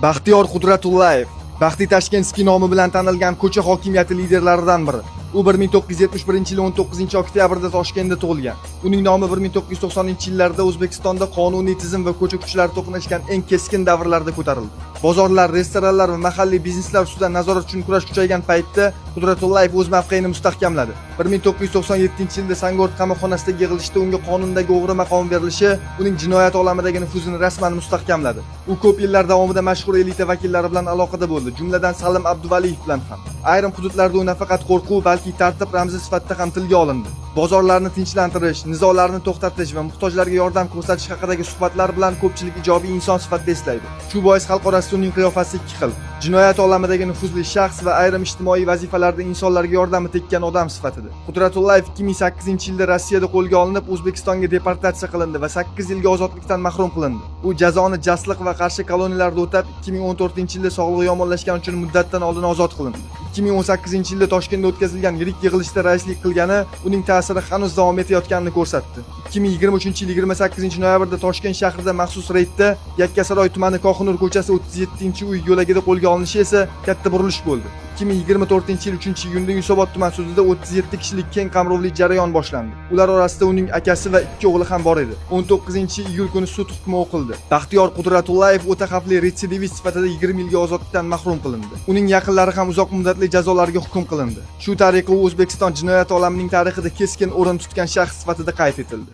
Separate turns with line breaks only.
Baxtiyor Qudratullayev, Baxti Tashkentskiy nomi bilan tanilgan ko'cha hokimiyati liderlaridan biri. U 1971-yil 19 oktyabrda Toshkentda tug'ilgan. Uning nomi 1990-yillarda O'zbekistonda qonuniy tizim va ko'cha kuchlari to'qnashgan eng keskin davrlarda ko'tarildi. Bozorlar, restoranlar va mahalliy bizneslar ustidan nazorat uchun kurash kuchaygan paytda Qudratullayev o'z mavqeini mustahkamladi. 1997-yilda Sangort qamoqxonasidagi yig'ilishda unga qonundagi o'g'ri maqomi berilishi uning jinoyat olamidagi nufuzini rasman mustahkamladi. U ko'p yillar davomida mashhur elita vakillari bilan aloqada bo'ldi, jumladan Salim Abduvaliyev bilan ham. Ayrim hududlarda u nafaqat qo'rquv, balki tartib ramzi sifatida ham tilga olindi. Bozorlarni tinchlantirish, nizolarni to'xtatish va muhtojlarga yordam ko'rsatish haqidagi suhbatlar bilan ko'pchilik ijobiy inson sifatida eslaydi. Shu bois xalq orasida uning qiyofasi ikki xil: jinoyat olamidagi nufuzli shaxs va ayrim ijtimoiy vazifalarda insonlarga yordami tekkan odam sifatida. Qudratullayev 2008-yilda Rossiyada qo'lga olinib, O'zbekistonga deportatsiya qilindi va 8 yilga ozodlikdan mahrum qilindi. U jazoni Jasliq va Qarshi koloniyalarida o'tab, 2014-yilda sog'lig'i yomonlashgani uchun muddatidan oldin ozod qilindi. 2018-yilda Toshkentda o'tkazilgan yirik yig'ilishda raislik qilgani uning ta'siri hanuz davom etayotganini ko'rsatdi. 2023-yil 28 noyabrda Toshkent shahrida maxsus reydda Yakkasaroy tumani Kohinur ko'chasi 37-uy yo'lagida qo'lga olinishi esa katta burilish bo'ldi. 2024-yil 3 iyunda Yunusobod tuman sudida 37 kishilik keng qamrovli jarayon boshlandi. Ular orasida uning akasi va ikki o'g'li ham bor edi. 19 iyul kuni sud hukmi o'qildi. Baxtiyor Qudratullayev o'ta xavfli retsidivist sifatida 20 yilga ozodlikdan mahrum qilindi. Uning yaqinlari ham uzoq muddatli jazolarga hukm qilindi. Shu tariqa u O'zbekiston jinoyat olamining tarixida keskin o'rin tutgan shaxs sifatida qayd etildi.